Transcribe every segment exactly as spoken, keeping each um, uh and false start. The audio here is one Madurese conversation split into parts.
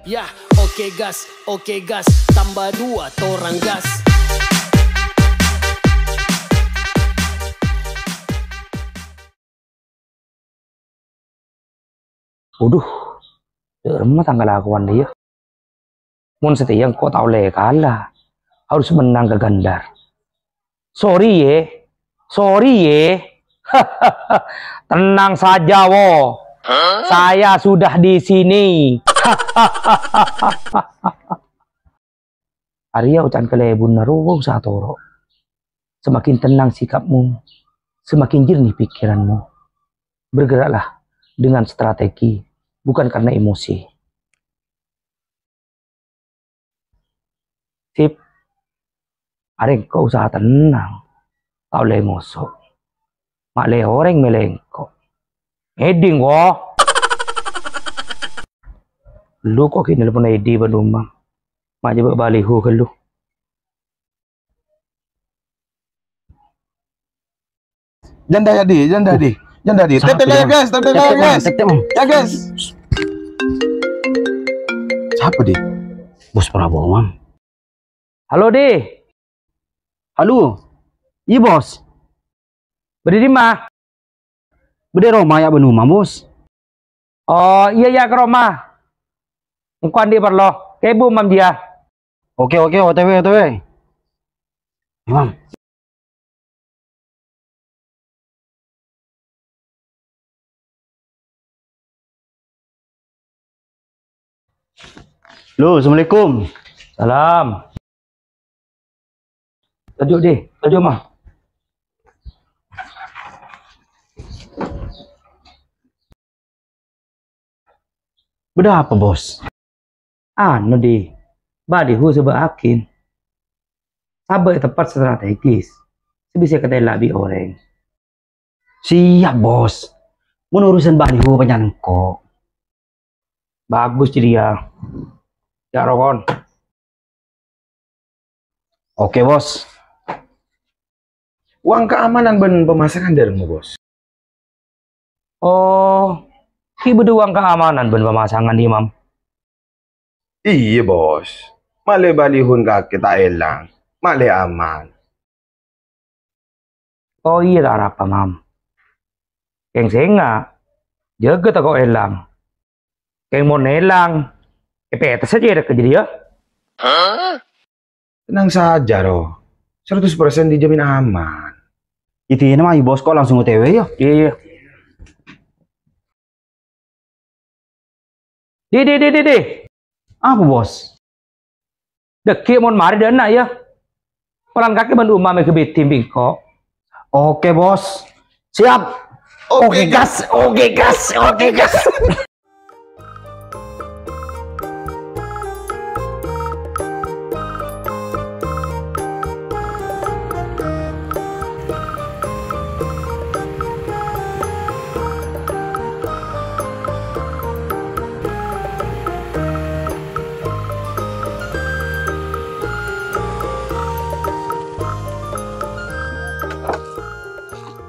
Yah, oke gas, oke gas, tambah dua torang gas. Waduh, dâ'remma tang kalakowan rèya. Mon satèya engko' ta' ollè kala, harus mennang ka Gandar. Sorry, yè. Sorry, yè. Tenang saja, Wo. Saya sudah di sini. Arèya oca'na kalèbunna rowa usaha toro'. Semakin tenang sikapmu, semakin jernih pikiranmu. Bergeraklah dengan strategi, bukan karena emosi. Sip. Arèya engko' usaha tenang. Ta' ollè ngoso'. Ma' lè orèng mèlè engko'. Ngèdhing, wo. Lu kok ghi' nelpon Edi bân Umam. Ma' jhâ' bâ' baliho ghâllu. Janda ya, Di, janda, Di. Janda, Di. Siapa, Tep, tep, ya, Mam? Guys, tep, tep, Tep, ya, Mam, guys. Tep, Mam. Ya, guys. Siapa, Di? Bos Prabowo, Mam. Halo, Di. Halo. Iyâ, Bos. Bâdâ è dimma? Bâdâ è roma ya bân Umam, Bos. Oh, iyâ, iyâ, ka roma. Engko' andi' parlo. Ka ibu Umam jiyâ. Oke, oke, O T W, O T W. Imam. Halo, assalamualaikum. Salam. Toju', Di. Toju', Ma. Bâdâ apa, Bos? Anu, Di, baliho sè bâ'âghin. Sabâ' è tempat strategis, sè bisa èkatèla' bi' orèng. Siap, Bos. Mon urusan baliho panjhennengngan engko'. Bagus, jârèya. Jhâ' rokon. Oke, Bos. Wang kaamanan bân pamasangan dâremma, Bos. Oh, ghi' bâdâ wang kaamanan bân pamasangan, Imam? Iyâ, Bos. Malè balihon kakè ta' èlang, malè aman. Oh iyâ, ta' arapa, Mam. Kèng sènga', jâgâ tako' èlang. Kèng mon èlang, èpètessa cèrèkka jârèya. Tenang saja, Ro. Seratus persen dijamin aman. Iyâ, dina, mayu, Bos, kok langsung O T W, ya? Iyâ, iyâ. Di, di, di, di, di. Apa, Bos? Dhâggi' mon marè dâ' enna', ya. Polana kakè bân Umam mèghâ bhidhi bi' engko'. Oke, Bos. Siap. Oke, gas. Oke, gas. Oke, gas.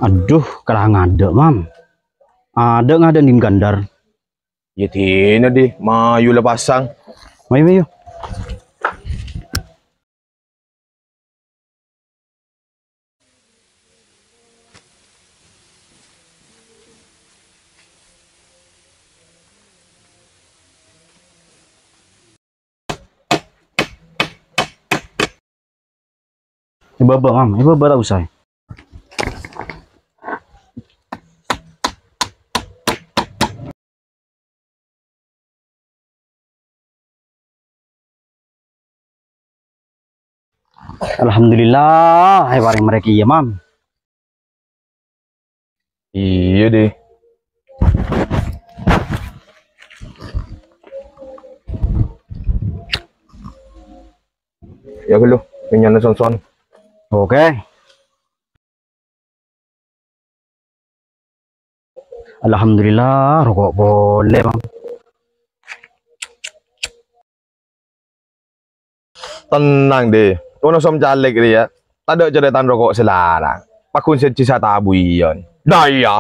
Adhu, kala ngadâ', Mam. Adâ' ngadâ' Din Gandar. Iyâ dina, Di, mayu la pasang. Mayu, mayu. È bâbâ, Mam. È bâbâ ta' osa. Alhamdulillah, èparèng marè kèya, Mam. Iyâ, Di. Ya, ghâllu, mènyana son-son. Oke. Alhamdulillah, roko' polè, Mam. Tenang, Di. Ono som caleg rèya. Tadâ' carètana roko' sè larang. Pagghun sè jhâ' satabuyan. Dâ' iyâ.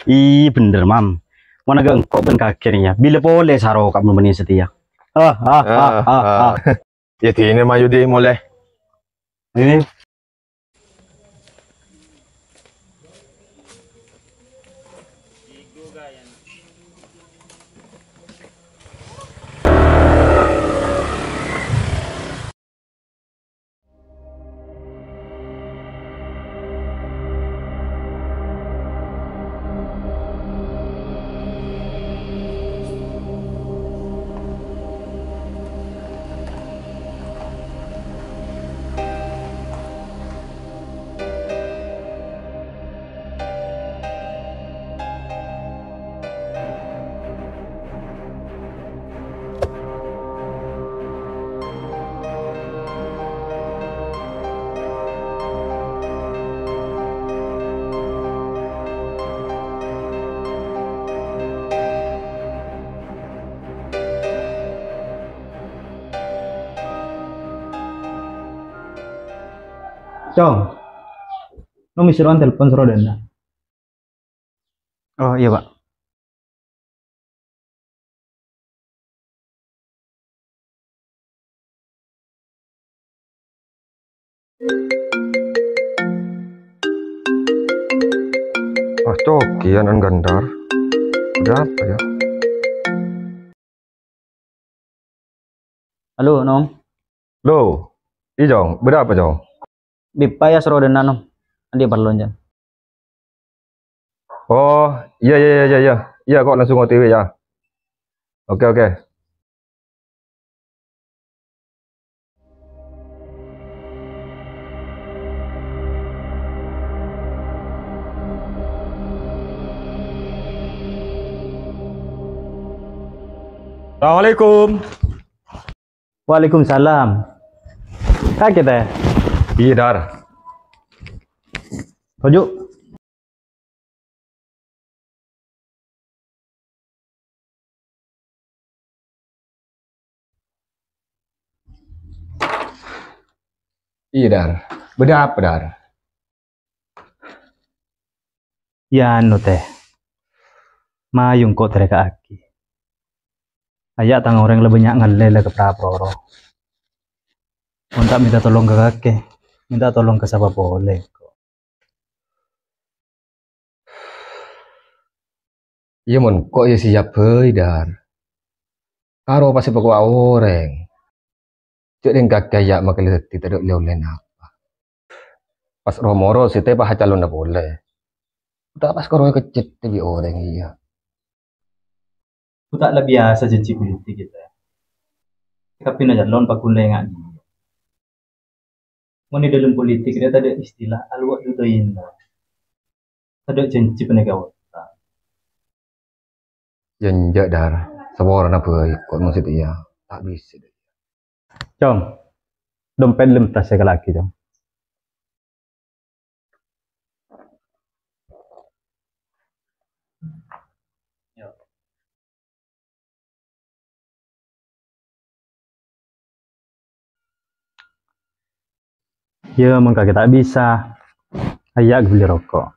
Iyâ, bhender, Mam. Mon agâ' engko' bân kakè rèya, bilâ polè saro ka' mon bânnè satèya. Ah, ah, ah, ah, ah. Yâ, dinah mayu dhi molè. Ini. Cong, Nom Isron telepon soro dâna. Oh, iyâ, Pak. Ah, Coki, anan Gandar. Ada apa, ya? Halo, Nom. Lo, Ijong, bâdâ apa, Jong? Bipa ya soro dâna, Nom. Andi' parlo, Jang. Oh, iyâ, iyâ, iyâ, iyâ, iyâ. Iyâ, kok langsung O T W, ya. Oke, oke. Assalamualaikum. Waalaikumsalam. Kakè, Tè? Iyâ, Dar. Toju'. Iyâ, Dar. Bâdâ apa, Dar? Yâ, anu, Tè. Mayu engko' tarèka'aghi. Aya' tang orèng la bânnya' ngallè la ka pra-proro. Mon ta' mènta tolong ka kakè, mènta tolong ka sapa polè engko'. Iyâ, mon engko' iyâ siap bhâi, Dar. Karo pas èpakowa orèng. Jhâ' rèng kakè aya' makè la dhâddhi tadâ' lè-ollèna apa. Pas ro-moro sè tè pas acalonna polè. Ta' pas karo èkecet bi' orèng iyâ. Ku ta' la biyasa janji politik kita. Kabbhina calon paghun lè nga' dhiyâ. Mon è dâlem politik rèya tadâ' istilah alwa' duta inna. Tadâ' janji panèka otak. Yâ enjâ', Dar. Saporana bhâi, kok maksud iyâ. Ta' bisa, Dar. Cong, dompet lem tas saya lagi, Cong. Yâ, mon kakè ta' bisa, aya' ghâbâli roko'.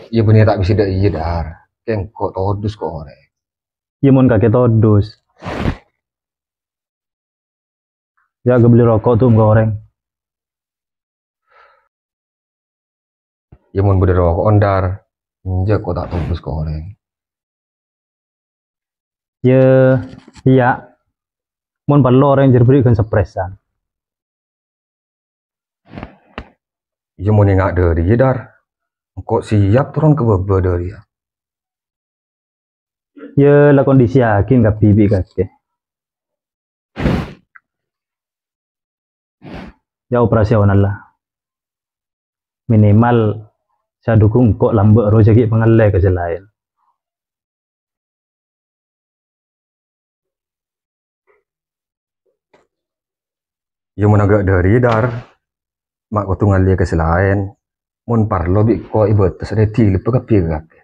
Yâ, bânnè ta' bisa dâ' iyâ, Dar. Kèng engko' todus ka orèng. Yâ, mon kakè todus. Yâ, ghâbâli roko' dum ka orèng. Yâ, mon bâdâ roko', Dar. Enjâ' ko' ta' todus ka orèng. Yâ, iyâ. Mon parlo orèng jârèya bâri' ghân saprèsan. Yâ, mon enga' dâri, Dar. Engko' siap toron ka bâbâ dâri, yâ. Yâ, la kondisi yakin kabbhi bi' kakè. Yâ, operasional la. Minimal sè adhukung engko' lambâ' rowa jâ' ghi' pangallè ka sè laèn. Yâ, mon enga' dâri, Dar, ma' kodhu ngallè ka sè laèn. Mon parlo bi' ko' èbâtes rèya dilebba kabbhi ka kakè.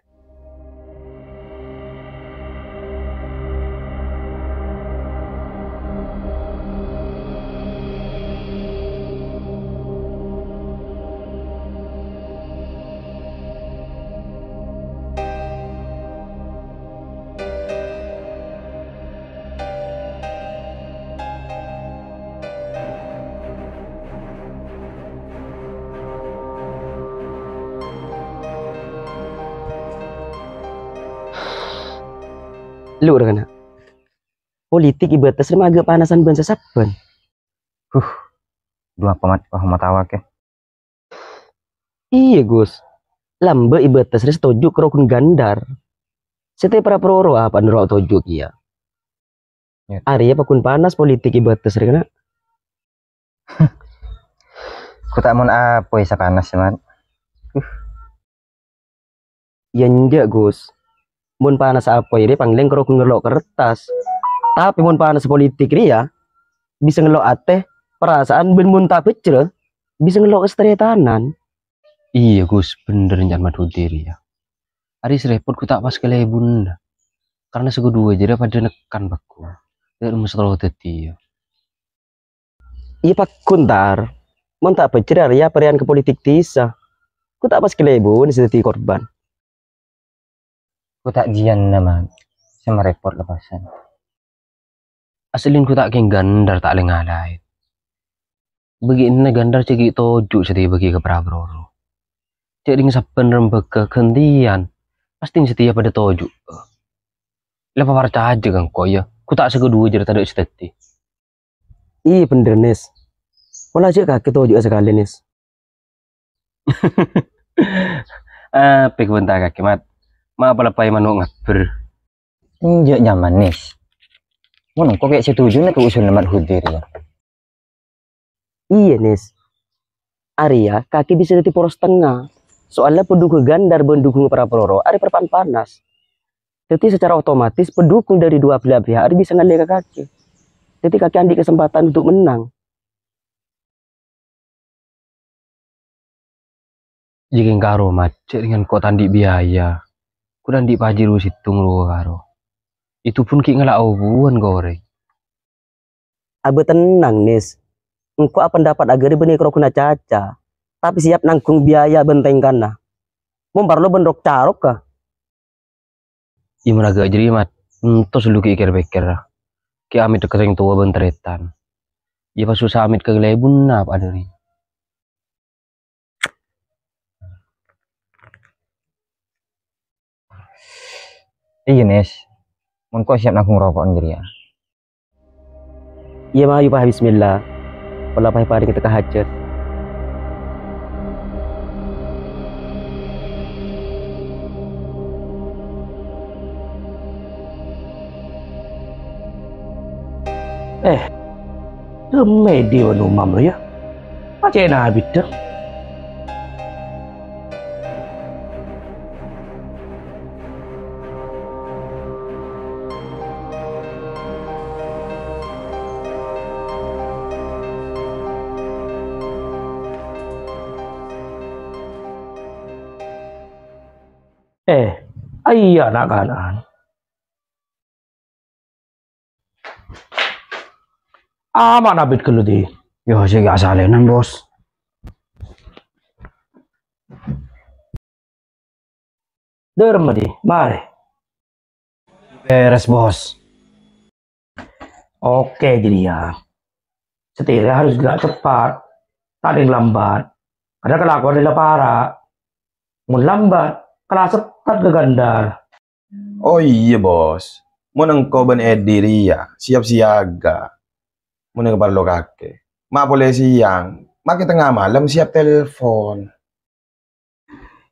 Lu, rè, kana'. Politik è bâtes rè maghâ panasan bân sasabbhân. Huh, dhu apa, Mat? Wah, matawa ke. Iyâ, Gus. Lambâ' è bâtes rè satoju' ka rogun gandar. Satèya para-para ro apa noro' toju' kèya. Ya. Arèya paggun panas politik è bâtes rè, kana'. Ku ta' mon apoy sapanas, Mat. Yâ enjâ', Gus. Mon panas apoy rè pangghun ka rogun ngello' kertas. Tapè mon panas politik rèya, bisa ngello' atè, perasaan, bân mon ta' bhâjhrâ, bisa ngello' kastaretanan. Iyâ, Gus, bhender ca'na Mat Hudi rèya. Arè sè rèpot ku ta' pas kalèbunna. Karna sè kaduwâ jârèya padâ nèkan bhâko. Dâ' remma sè terro dhâddhiyâ. Iyâ paggun, Tar. Mon ta' bhâjhrâ rèya parèyan ka politik dhisa. Ku ta' pas kalèbun sè dhâddhi korban. Ku ta' jiyâna, Mat. Sè marèpot lepasan. Asli ku ta' kèng gandar ta' lè-ngalè. Bâgiânna gandar cè' ghi' toju' sè èbâgi ka para-para ro. Cè' rèng sabbhân rembhâghâ ghântèyan, pastè satèya padâ toju'. Lè paparcajâ ka engko', yâ. Ku ta' sè kaduwâ jârèya tadâ' sè dhâddhi. Iyâ, bhender, Nis. Pola jâ' kakè toju'â sakalè, Nis. Apè bânta kakè, Mat? Ma' pola paè mano' ngabbher. Enjâ' nyaman, Nis. Mon engko' kè' setujuna ka usulna Mat Hudi rèya. Iyâ, Nis. Arèya kakè bisa dhâddhi poros tengnga. Soalnya pendukung gandar bân dukungnga para-para ro arèya parappa'na panas. Dhâddhi secara otomatis pendukung dari dua belah pihak arèya bisa ngallè ka kakè. Dhâddhi kakè andi' kasempatan untuk menang. Jâ' kèng karo, Mat, cè' rèng engko' ta' andi' biaya. Ku ta' andi' pajhi ro sèttong ro karo. Itu pun ghi' ngala' obuwân ka orèng. Abâ' tennang, Nis. Engko' apendapat aghâri bânnè ka rogunna caca, tapè siap nanggung biaya bân tèngkana. Mon parlo bân rok-carokka. Iyâ, mon aghâ' jârèya, Mat, entos lu ghi' kèr-pèkkèr. Ghi' amèt ka sèng towa bân tarètan. Iyâ, pas sossa amèt ka kalèbunna apa adâri. Iyâ, Nis. Mon engko' siap nanggung roko'na jârèya. Iyâ, mayu, Pa', bismillah. Pola, Pa', parèng teka hajat. Eh, dâ'emma Edi bân Umam, yâ? Pacèna abidda. Eh, aiyâ na'-kana'an. Ama' nabit ghâllu, Di? Yo, sè ghi' asalènan, Bos. Dârma, Di, marè. Bherres, Bos. Oke, jârèya. Satèya harus gerak cepat. Ta' lambat. Karena kelakuan la para'. Mon lambat, kala sèttet ka gandar. Oh iyâ, Bos. Mon engko' bân Edi rèya siap siaga. Mon èkaparlo kakè, ma' polè sèyang, makè tengnga malem siap telpon.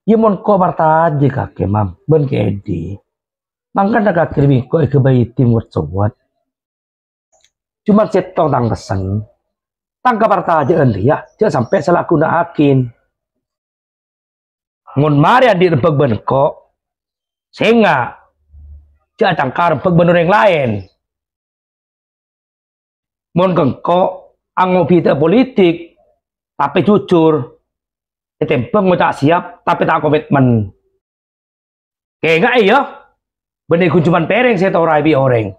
Iyâ, mon engko' parcajâ kakè, Mam, bân Kè Edi. Mangkana kakè rèya engko' èghâbây tim wet-sowet. Coma sèttong tang pessen. Tang kaparcajâ'ân rèya jhâ' sampè' sala ghuna'aghi. Mon marè andi' rembhâk bân engko', sènga', jhâ' acangka rembhâk bân orèng laèn. Mon ka engko' angobi ta' politik, tapè jujur, ètèmbhâng ngoca' siap, tapè ta' komitmen. Kènga'è, yâ, bânnè ghun coma pèrèng sè ètoraè bi' orèng.